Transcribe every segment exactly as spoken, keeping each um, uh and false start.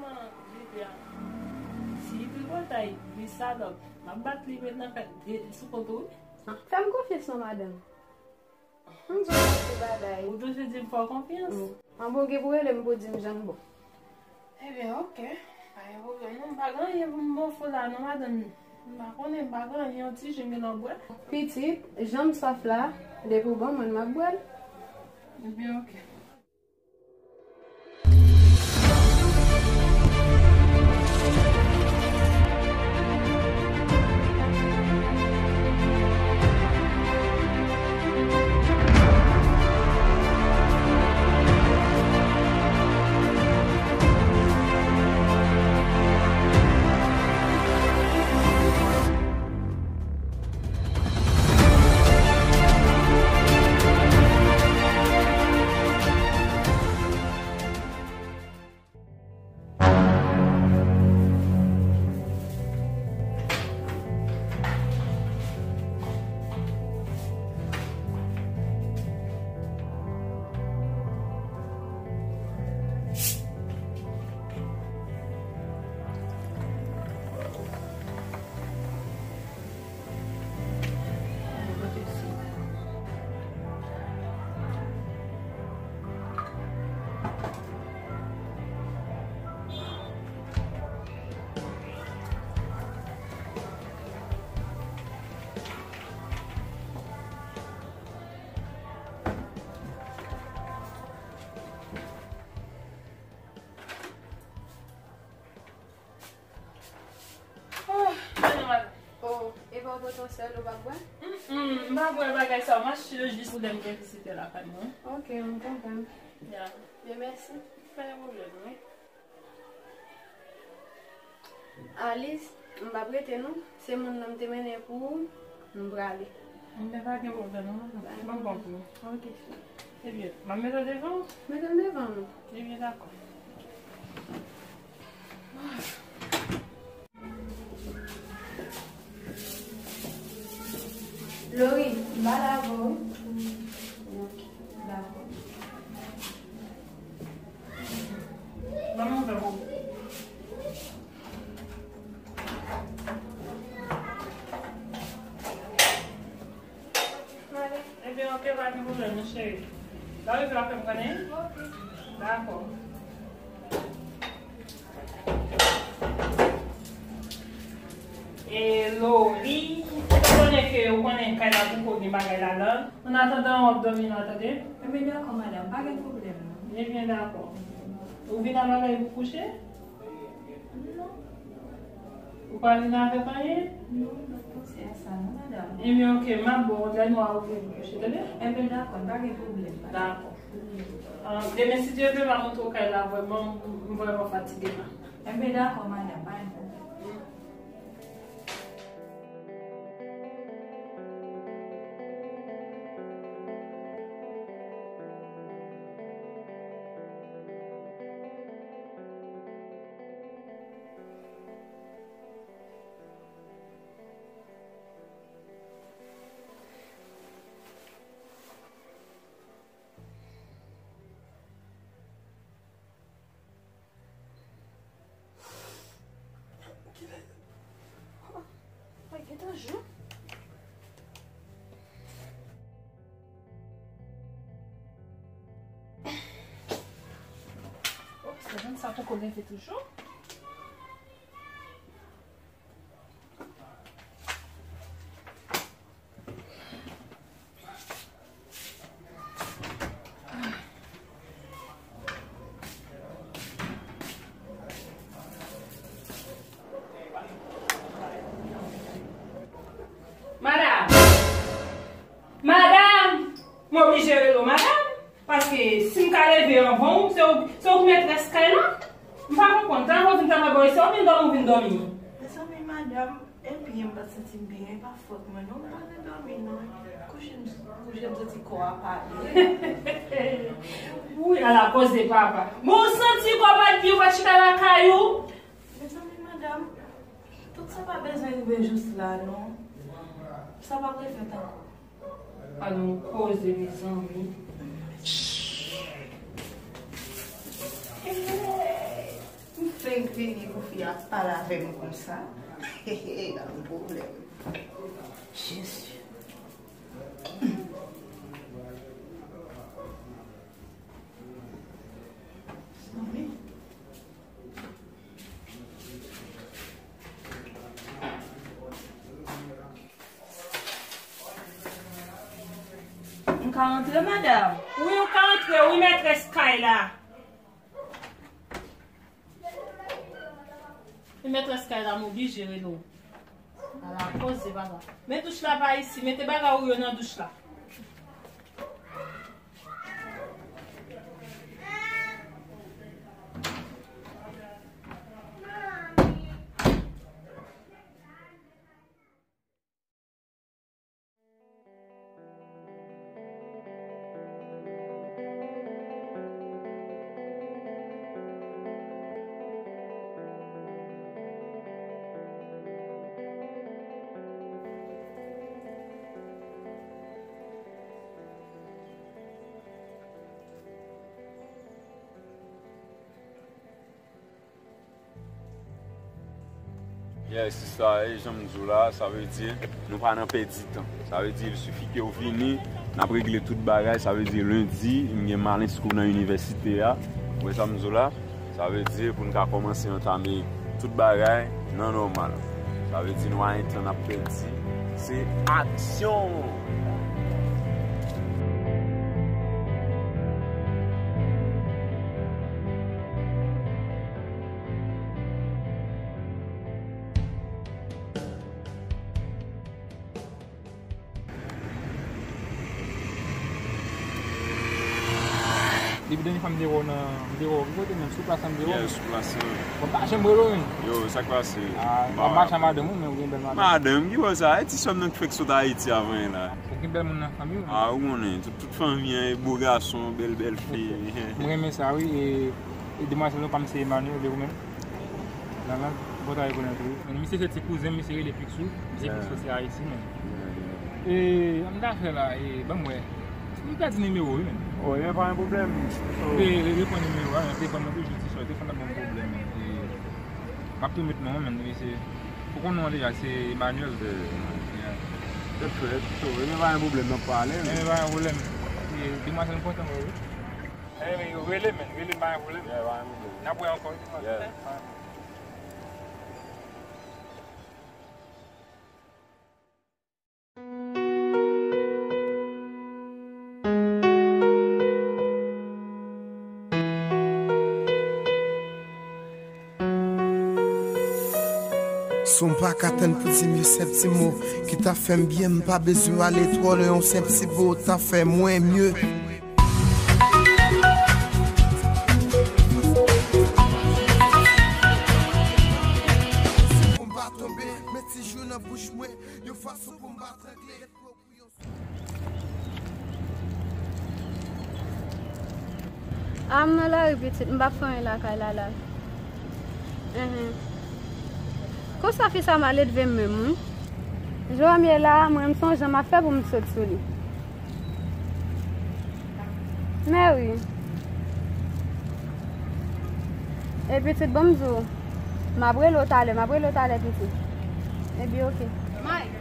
Manman, Vivian, si li tripotay, li salòp, m ap bat li men nan fè, e, sou kont ou, wi. Fè m konfyans non, madanm. M di w yon ti bagay. Ou toujou di m fè w konfyans. Wi. An bon, gen pou rele m pou di m jan m bon. Ebyen, oke. Pa gen pwoblèm non, m pa gen anyen pou m ofri w la non, madanm. M pa konnen, m pa gen anyen, yon ti ji m gen lè w bwè. Pitit, jan m swaf la, depi w ban mwen l, m ap bwè l. Ebyen, oke. Oh, men non, madanm. Oh, e pa w pote yon sèl, ou pa bwè? Mm, mm, m pa bwè bagay sa yo. M achte yo jis pou lè m gen vizitè lakay mwen. Ok, m konprann. Ya. Byen, mèsi. Pa gen pwoblèm, wi. Alice, m p ap rete non. Se moun nan m te mennen pou ou, m prale. Mwen pa gen pwoblèm non. Mwen bon pou ou. Ok. Ebyen, m ap mete w devan ou? Mete m devan nou. Ebyen, dakò. Lori, m pale avè w wi. Ok, dakò. Ban m yon vè pou ou. Ebyen, ok, pa gen pwoblèm, non, cheri. Lè w rive, w ap fè m konnen? Ok. Dakò. E Lori, etan done ke ou konnen kay la poko gen bagay ladan, an atandan w ap dòmi la, tande? Ebyen, dakò, madanm, pa gen pwoblèm, non. Ebyen, dakò. Ou vin avèk ou pou kouche? Non. Ou pa vin avèk anyen? Non, m pa t panse a sa, non, madanm. Ebyen, ok, m ap ba w lè nwa ou vin kouche, tande? Ebyen, dakò, pa gen pwoblèm, madanm. Dakò. Ah, demen, si Dye vle, m a montre w kay la, vrèman, m vrèman fatige la. Enben, dakò, madanm, pa gen pwoblèm. Kilè? Oh, ay, gentan jou. Oh, se menm sa poko leve toujou. Madanm! Madanm! M oblije rele w madanm, paske si m ka leve anvan w, se w, se w ki mètrès kay la. M pa konprann, travay vin travay bò isit, ou vin dòmi, ou vin dòmi. Mezanmi, madanm, e byen, m pa t santi m byen, e pa fòt mwen, non, m pa t dòmi, non. Kouche m, kouche m santi kò a pale. Wi, ala koze papa. Bon, ou santi kò pa t byen, ou pa t chita lakay ou? Mezanmi, madanm, tout sa pa bezwen rive jis la, non. Sa p ap refèt ankò. Al nou koze, mezanmi. Hey! M fè Vini pou fi a pale avè m konsa. Hehe, pa gen pwoblèm. Jezi. M ka antre, madanm? Wi, ou ka antre, wi, mètrès kay la. Wi, mètrès kay la, m oblije rele w. Ala koze, papa. Men douch la pa isi, mete bagay ou yo nan douch la. Yeah, sista, e jan m di w la, sa vle di nou pa nan pèdi tan. Sa vle di, il sifi ke w vini, n ap regle tout bagay. Sa vle di, lendi, m gen Malensko nan inivèsite a. Ou wè sa m di w la? Sa vle di, pou n ka kòmanse antame tout bagay nan nòmal. Sa vle di, nou pa gen tan n ap pèdi. Se aksyon! Depi dènye fwa m te wè w nan, m te wè w, ki kote menm? Sou plas la m te wè w? Yeah, sou plas la. Bon, pa janm rele w menm. Yo, sa k pase? Ah, m ap mache ak madanm ou, men ou gen bèl madanm. Madanm, ki wè sa? E ti sè m nan k fèk sot Ayiti avan yè la. Ou gen bèl moun nan fanmi w? Ah, ou konnen, tout, tout fanmi an, e bo gason, bèl, bèl fi. M renmen sa, wi, e, e demwazèl nou pa m se Emmanuel, e ou menm? Nan, nan, bon travay pou nou tou. Men misye se ti kouzen m, misye rele Picsou. Misye Picsou se Ayiti, men. E, sa m ta fè la, e, ban m wè. M pèdi nimewo, wi, men. Oh, e pa yon pwoblèm. So, e, e, reprann nimewo a, men telefòn nan toujou ti sòy, telefòn nan ban m pwoblèm. E, m ap tou met non, men, misye. Ou konn non deja, se Emmanuel. Yeah. Tèt frèt, so, e, men pa yon pwoblèm, n ap pale, men. E, men pa yon pwoblèm. E, demwazèl m kontan wè, wi. Anyway, rele, men. Rele, pa gen pwoblèm. Yeah, pa gen pwoblèm. N ap wè ankò. Yeah. Si w pa ka tann pou di m yon senp ti mo ki ta fè m byen, m pa bezwen ale twò lwen, yon senp ti bo ta fè mwen mye. Si pou m pa tonbe, met ti jou nan bouch mwen, yon fason pou m pa trangle. A, m nan lari pitit, m p ap fè anyen lakay la la. Enhen. Konsa fi sa maledve m menm, wi. Jan m ye la a, mwen, m sonje jan m ap fè pou m sot sou li. Men wi. E pitit, ban m di w, m ap rele w talè, m ap rele w talè, pitit. Ebyen, oke. Mike.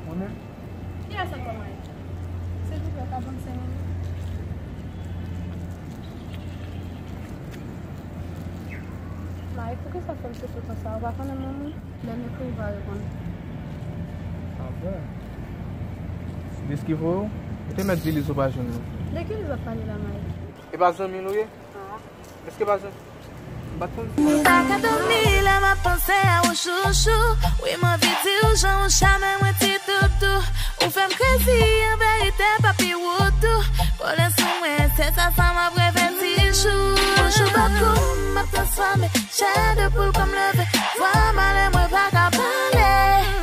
Mwen menm? Kiyès ankò, Mike? Silvouplè, ka ban m senk minit? Mike, poukisa w fè m soufri konsa? Ou pa konnen m renmen w? Lè m ekri, ou pa reponn. Ah bon? Deske vre w? Ou te mèt di Liz ou pa jwenn li. De ki Liz w ap pale la, Mike? E pa zanmi nou ye? Ah. Èske pa zanmi? M pa t konn sa. M pa ka dòmi lè m ap panse a ou, chouchou. Wi, m anvi di w jan ou chame mwen, ti doudou. Ou fè m krezi, an verite, papi, ou tou kole sou mwen, se sa, sa m ap reve ti jou. Bouch ou bòk ou, m ap transfòme. Chè de poul kòm leve, vwa m ale, mwen pa ka pale.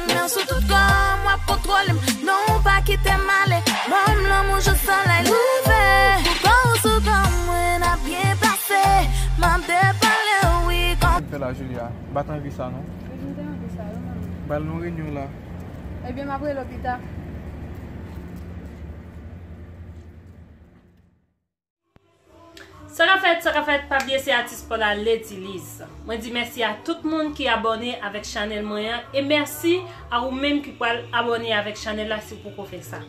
Men sou tout kò m, w ap kontwole m. Non, w pa kite m ale. Ban m lanmou jis solèy leve. Pou kò w sou kò mwen, n ap byen pase. M ap depale, wi, kòm. Sa m fè la, Julia? M pa t anvi sa, non. Wi, m te anvi sa, wi, manmi. Bal nou renyon la. Ebyen, m ap rele w pita. Sa k ap fèt, sa k ap fèt, pa bliye se atis pa w la, Lady Liz. Mwen di mèsi a tout moun ki abòne avèk chanèl mwen an, e mèsi a ou menm ki pral abòne avèk chanèl la si w poko fè sa.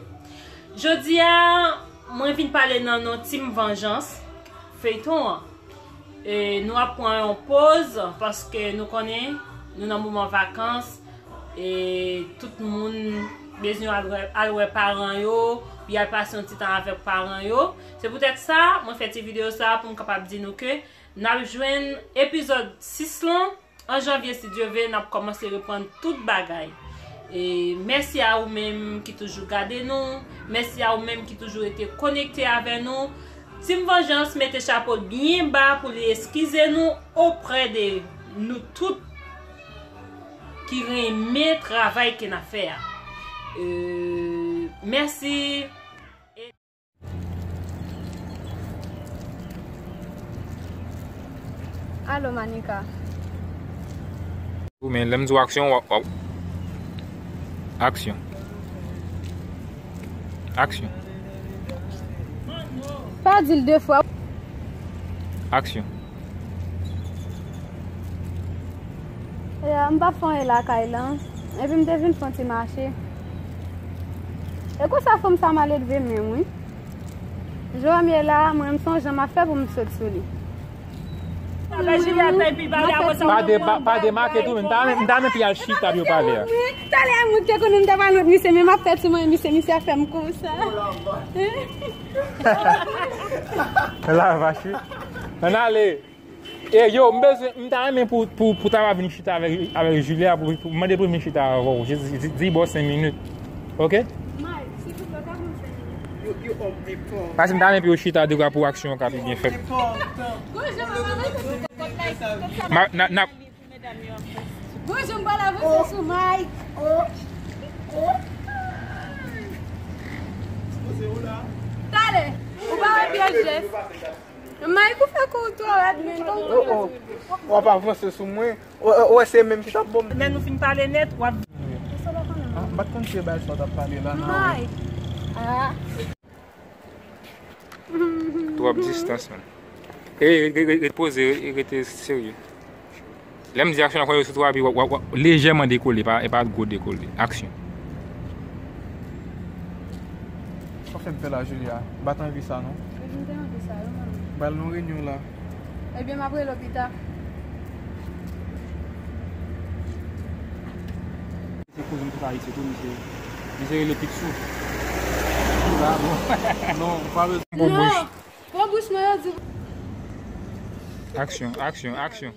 Jodi a, mwen vin pale nan non Team Vengeance, feyton an. E nou ap pran yon poz, paske nou konnen nou nan moman vakans, e tout moun bezwen al wè, al wè paran yo, pou y al pase yon ti tan avèk paran yo. Se poutèt sa, mwen fè ti videyo sa a pou m kapab di nou ke n ap jwenn epizòd sis lan an janvye, si Dye vle, n ap kòmanse reprann tout bagay. E mèsi a ou menm ki toujou gade nou, mèsi a ou menm ki toujou rete konekte avè nou. Team Vengeance mete chapo l byen ba pou li eskize nou oprè de nou tout ki renmen travay ke n ap fè a. Euh, mèsi. Alo, Manika. Ou men, lè m di w aksyon, w ap, w ap. Aksyon. Aksyon. Pa di l de fwa. Aksyon. Ya, m pa fè anyen lakay la. Epi m te vin fè yon ti mache. E konsa fanm sa maledve menm, wi. Jan m ye la, mwen m sonje jan m ap fè pou m sot sou li. Talè Juliette epi pale apre sa. Pa de, pa, pa demake tou, men m ta, m ta renmen pou y al chita pou yo pale a. Talè a mwen te konnen m ta pale ant misye, men m ap fè ti mwen, misye, misye ap fè m konsa. La vache. Ann ale. E yo, m bezwen, m ta renmen pou, pou, pou ta va vin chita avèk, avèk Julia, pou, pou mande pou vin chita avè w. Jis di, di, di bò senk minit. Oke? Mike, silvouplè, ka ban m senk minit. Paske m ta renmen pou yo chita de gwa pou aksyon an ka pi byen fèt. Gon jan m ap avanse sou kòkòt la, kòkòt la. Ma, na, na. Gon jan m pral avanse sou Mike. Talè, ou pa wè pyès jès. Mike, ou fè kou twò rèd, men. Oh, oh. W ap avanse sou mwen. Ou, ou, ou wè se menm ki t ap bon. Lè nou fin pale nèt, w ap. Ah, m pa t konn se bagay sa w t ap pale la, nan. Mike. Ah. Twòp distans, man. E, e, e, e, ret poze, e, rete serye. Lè m di aksyon, nan konn yo sou twa pye, w ap, w ap, w ap lejèman dekole, pa, e pa gwo dekole. Aksyon. Sa w fè m fè la, Julia? M pa t anvi sa, non. Ebyen, m te anvi sa, wi, manmi. Ba l non renyon la. Ebyen, m ap rele w pita. Se koze m tout Ayiti tou, misye. Misye rele Picsou. Sa bon. Non, ou pa bezwen. Bon bouch. Bon bouch mwen yo di. Aksyon, aksyon, aksyon.